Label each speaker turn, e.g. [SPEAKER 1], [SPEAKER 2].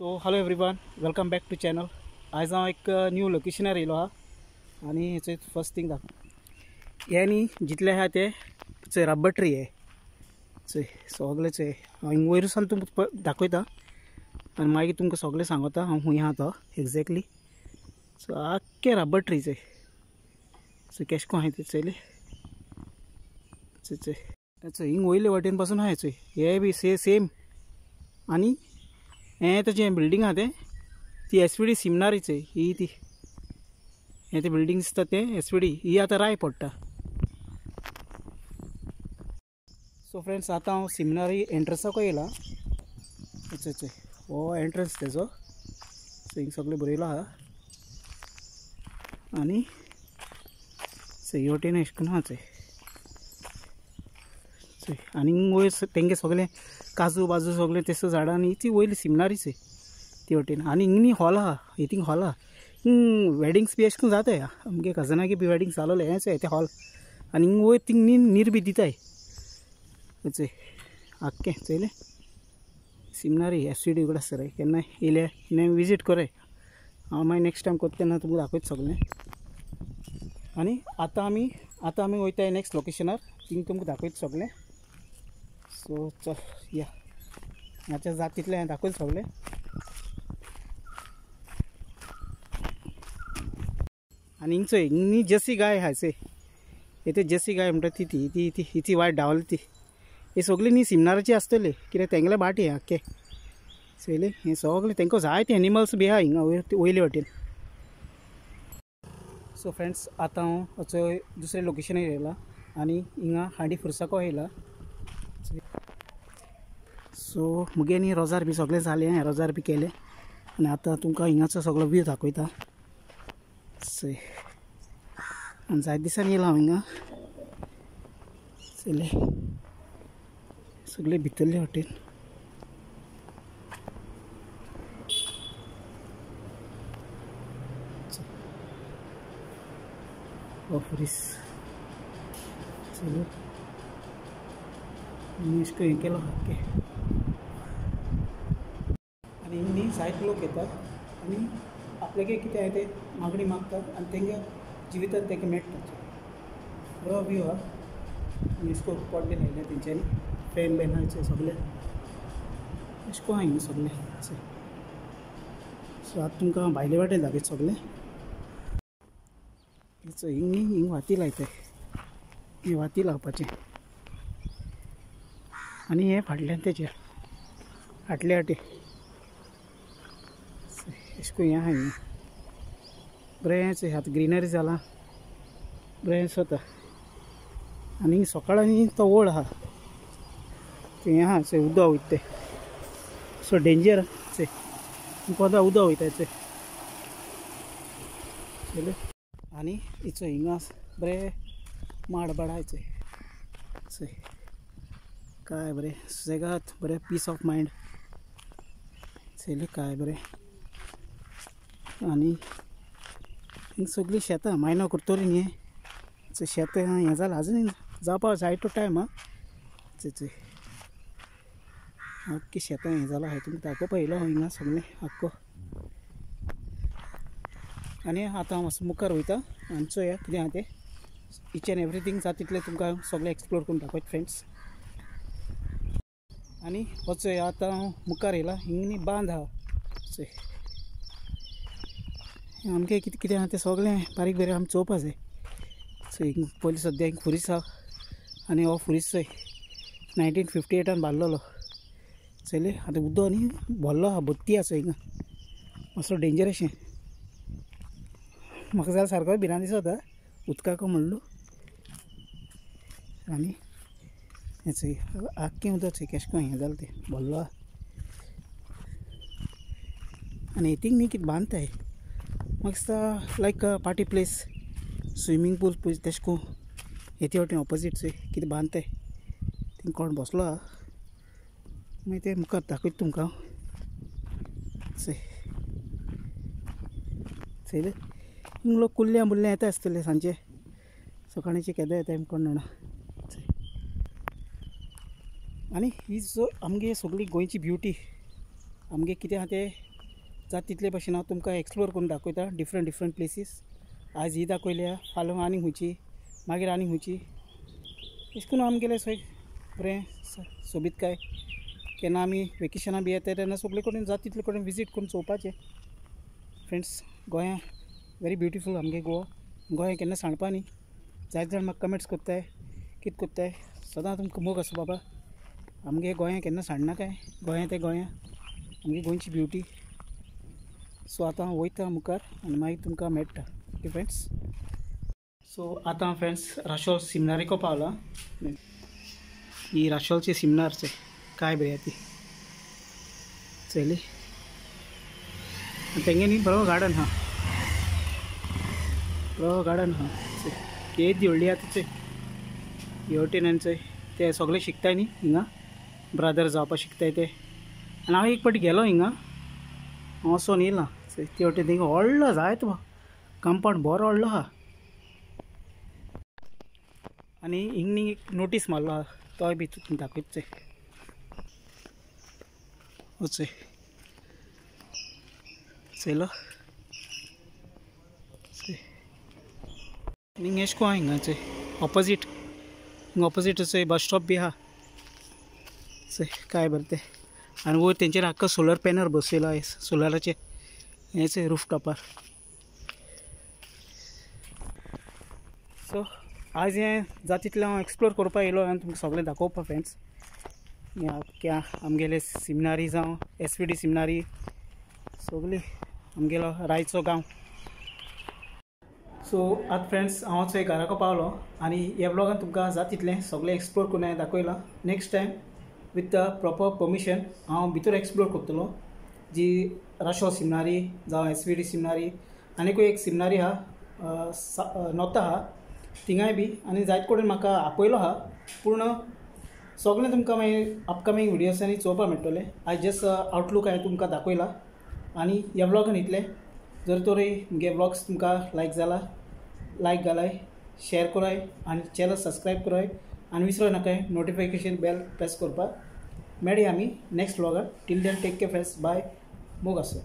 [SPEAKER 1] So hello everyone, welcome back to channel. आयज हांव एक न्यू लोकेशनार येयलो आहा आनी हेचो फर्स्ट थिंग दाखय हें न्ही जितलें आहा तें चोय रबर ट्री हे चोय सगळें चोय हांव हिंग वयर सावन तुमकां दाखयता आनी मागीर तुमकां सगळें सांगता हांव खूंय आहा तो एक्झॅक्टली. सो आख्खे रबर ट्री चोय सो केशें कोन्न आहाय तें चोयलें चोय चोय चोय हिंग वयले वाटेन पासून आहाय चोय हे बी सेम. आनी हें ताचें बिल्डींग आहा तें ती एस वी डी सिमनारी चोय ही ती हें तें बिल्डींग दिसता तें एस वी डी ही आतां राय पडटा. सो फ्रेंड्स आतां हांव सिमनारी एंट्रन्साकूय येयला. चोय चोय हो एंट्रन्स तेजो सो हिंग सगळें बरयलो आहा आनी चोय वटेन अशें करून आहा चोय चोय आनी वयर तेंगे सगळें काजू बाजू सगळें तेसो झाडां आनी ती वयली सिमनारीच ती वटेन. आनी हिंग न्ही हॉल आहा, हितींग हॉल आहा, हिंग वेडिंग्स बी अशें करून जाताय आमगे कजनागे बी वेडिंग जालोलें हें चोय तें हॉल. आनी हिंग वयर थिंग न्ही नीर बी दिताय चोय आख्खें चोयलें सिमनारी एस सी डी उगड आसता रे. केन्नाय येयले केन्नाय विजीट कराय, हांव मागीर नेक्स्ट टायम कोत्ता तेन्ना तुमकां दाखयता सगळें. आनी आतां आमी वयताय नेक्स्ट लोकेशनार, थिंग तुमकां दाखयता सगळें. सो चल या हाच्या जात तितलें हांवें दाखयलें सगळें. आनी हिंग चोय हिंग न्ही जर्सी गाय आहा चोय, हे जर्सी गाय म्हणटा ती ती ती ती हिची वायट धांवली ती. हे सगळी न्ही सिमनाराची आसतली कित्याक तेंगले भाटी आख्खे चोयलें. हें सगळें तेंकां जायते एनिमल्स बी आहा हिंगा वयले वाटेन. सो फ्रेंड्स आतां हांव चोय दुसऱ्या लोकेशनार येयला आनी हिंगा हांडी फुरसाको येयला. सो मुगे न्ही रोजार बी सगळें जालें, रोजार बी केलें आनी आतां तुमकां हिंगाचो सगळो व्यू दाखयता. चोय आनी जायते दिसांनी येयला हांव हिंगा चोयलें सगळें भितरले वाटेन. ऑफरीस चलो अशें हें केलो ओके. आनी हिंग न्ही जायते लोक येतात आनी आपल्यागे कितें आहा तें मागणी मागतात आनी तेंगे जिवितांत तेंकां मेळटा. बरो व्यू आहा आनी अशें करून पडले लायले तेंच्यांनी फॅन बॅन आहा सगळें अशें करून आहा हिंगा सगळें. सो आतां तुमकां भायले वाटेन दाखयता सगळें. चोय हिंग न्ही हिंग वाती लायताय, ही वाती लावपाचें आनी हें फाटल्यान तेजें फाटले वाटे अशें करून हें आहा हिंगा बरें. चोय आतां ग्रिनरी जालां बरें दिसता. आनी सकाळ आनी तो ओळ आहा तें आहा चोय उदक वयता तें सो डेंजर चोय कोदा उदक वयता चोय चोयलें. आनी चोय हिंगा बरें माड बाड चोय चोय काय बरें सुसेगाद बरें पीस ऑफ मायंड चोयलें काय बरें. आनी हिंग सगळीं शेतां मायणो करतली न्ही चोय शेत हें जालां आजून जावपा जायतो टायम आहा. चोय चोय आख्खी शेतां हें जालां हांवें तुमकां दाखोवपा येयलो हांव हिंगा सगळें आख्खो. आनी आतां हांव मातसो मुखार वयता आनी चोया कितें आहा तें इच एन्ड एवरीथींग जाता तितलें तुमकां सगळें एक्सप्लोर करून दाखयता फ्रेंड्स. आनी हो चोय आतां हांव मुखार येयला, हिंग न्ही बांद आहा चोय आमगे कितें कितें आहा तें सगळें बारीक बारीक आमी चोवपा जाय. चोय हिंग पयलीं सद्या हिंग फुरीस आहा आनी हो फुरीस चोय 1958 बांदलेलो चोयलें. आतां उदक न्ही भरलो आहा, बत्ती आहा चोय हिंगा मातसो डेंजर अशें म्हाका जाल्यार सारको भिरांत दिसता उदकाक म्हणलो. आनी हें चोय आख्खें उदक चोय केशें करून हें जालें तें भरलो आहा. आनी हितींग न्ही कितें बांदताय म्हाका दिसता like party place swimming pool तेशें करून हेते वटेन ऑपोजीट चोय कितें बांदताय थिंग कोण बसलो आहा मागीर तें मुखार दाखयता तुमकां हांव. चोय चोयलें हिंग लोक कुल्ल्या बुल्ल्या येता आसतले सांजचे सकाळचे केदो येता कोण जाणा. आनी ही जो आमगे सगळी गोंयची ब्युटी आमगे कितें आहा तें जाता तितले भशेन हांव तुमकां एक्सप्लोर करून दाखयता डिफरंट डिफरंट प्लेसीस. आज ही दाखयल्या, फाल्यां आनी खंयची, मागीर आनी खंयची, अशें करून आमगेलें सगळें बरें सोबीतकाय. केन्ना आमी वेकेशनां बी येता तेन्ना सगळे कडेन जाता तितले कडेन विजीट करून चोवपाचें. फ्रेंड्स, गोंया व्हेरी ब्युटिफूल आमगे गोवा. गोंया केन्ना सांडपा न्ही. जायते जाण म्हाका कमेंट्स करताय, कितें करताय, सदां तुमकां मोग आसा बाबा. आमगे गोंया केन्ना सांडनाकाय, गोंया तें गोंया, आमगे गोंयची ब्युटी. सो आतां हांव वयता मुखार आनी मागीर तुमकां मेळटा. ओके फ्रेंड्स, सो आतां फ्रेंड्स राशोल सिमनारीको पावला. ही राशोलची सिमनार चोय काय बरी आहा ती चोयली. तेंगे न्ही बरो गार्डन आहा, बरो गार्डन आहा. केदी व्हडली आहा ती चोय हेवटेन. आनी चोय ते सगळे शिकताय न्ही हिंगा, ब्रादर जावपाक शिकताय ते. आनी हांव एक पाटी गेलो हिंगा, हांव वचोन येयला. ते वटेन थिंगा व्हडलो जायत कंपावंड बरो व्हडलो आहा. आनी हिंग न्ही एक नोटीस मारलो आहा, तोय बी तुमकां दाखयता चोय. चोय चोयलो आनी हिंग एशें कोन्न आहा हिंगा चोय ऑपोजीट, हिंगा ऑपोजीट चोय बस स्टॉप बी आहा. चोय काय बरें तें. आनी वयर तेंचेर आख्खो सोलर पॅनल बसयलो आहा, सोलराचें हें चोय रूफ टॉपार. सो आज हें जाता तितलें हांव एक्सप्लोर करपाक येयलो आनी तुमकां सगळें दाखोवपाक फ्रेंड्स. क्या आमगेले सिमनारी जावं SVD सिमनारी सगळी आमगेलो रायचो गांव. सो आतां फ्रेंड्स हांव चोय घराको पावलो आनी ह्या ब्लॉगान तुमकां जाता तितलें सगळें एक्सप्लोर करून हांवें दाखयलां. Next time with the proper permission हांव भितर एक्सप्लोर करतलो, जी राशोल सिमनारी जावं SVD सिमनारी, आनीकूय एक सिमनारी आहा नोता आहा थिंगाय बी. आनी जायते कडेन म्हाका आपयलो आहा, पूण सगळें तुमकां मागीर अपकमींग विडियोसांनी चोवपाक मेळटलें. आयज जस्ट आवटलूक हांवें तुमकां दाखयला आनी ह्या ब्लॉगान इतलें. जर तर म्हगे ब्लॉग्स तुमकां लायक जाला, लायक घालाय, शेयर कराय आनी चॅनल सबस्क्रायब कराय आनी विसरो नाकाय नोटिफिकेशन बेल प्रेस करपाक. मेळया आमी next ब्लॉगान. Till then take care friends, bye, मोग आसो.